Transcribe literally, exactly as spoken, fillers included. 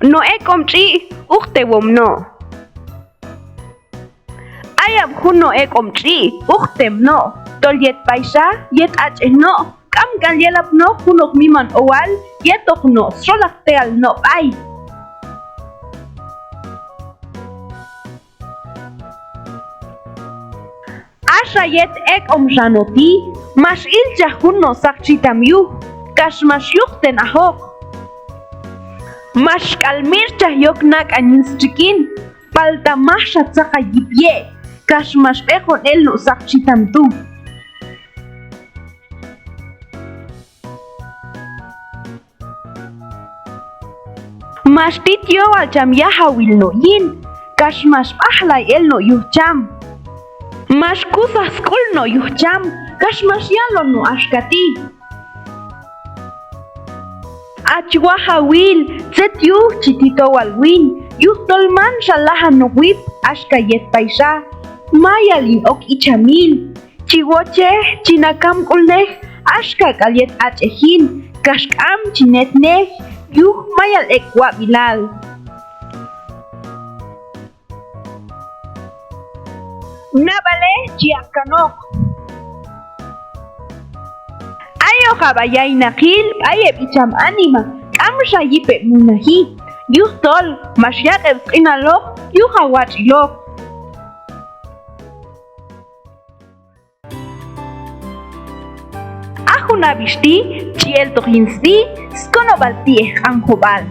No' ek'om tx'i' uqtewom no'. Ayab' jun no' ek'om tx'i' uqtem no', tol yet payxa, yet ach'ej no', k'am k'al yelapnoq junoq miman owal yetoq no' sxolaq teal no' b'ay. Axa yet ek'omxa no' ti', max ilchaj jun no' saqtxitam yuj, kax max yuqten ajoq. Max k'al mitx'chaj yok nak'an yin stxikin, palta majxa tzaqay yip ye', kax max b'eqon el no' saqtxitam tu'. Max tit yowal cham yajawil no' yin, kax max b'ajlay el no' yuj cham. Max kusaj sk'ul no' yuj cham, kax max yalon no' axka ti': Hach wajawil, tzet yuj chi tit owal win, yujtol manxa lajanoq wip axka yet payxa, mayal hin ok ichamil. Chi wochej, chin ha kamk'ulnej axka k'al yet ach'ej hin, kax k'am chin hetnej yuj mayal ek' wab'ilal. Nab'alej chi aq' kanoq. Ayoqab' ha yaynaqil b'ay heb' icham anima, k'amxa yip heb' munaji, yujtol max yaq' heb' sq'inaloq yuj ha watx'iloq. Ha jun ab'ix ti' chi eltoq yin sb'i skonob'al ti'ej Q'anjob'al.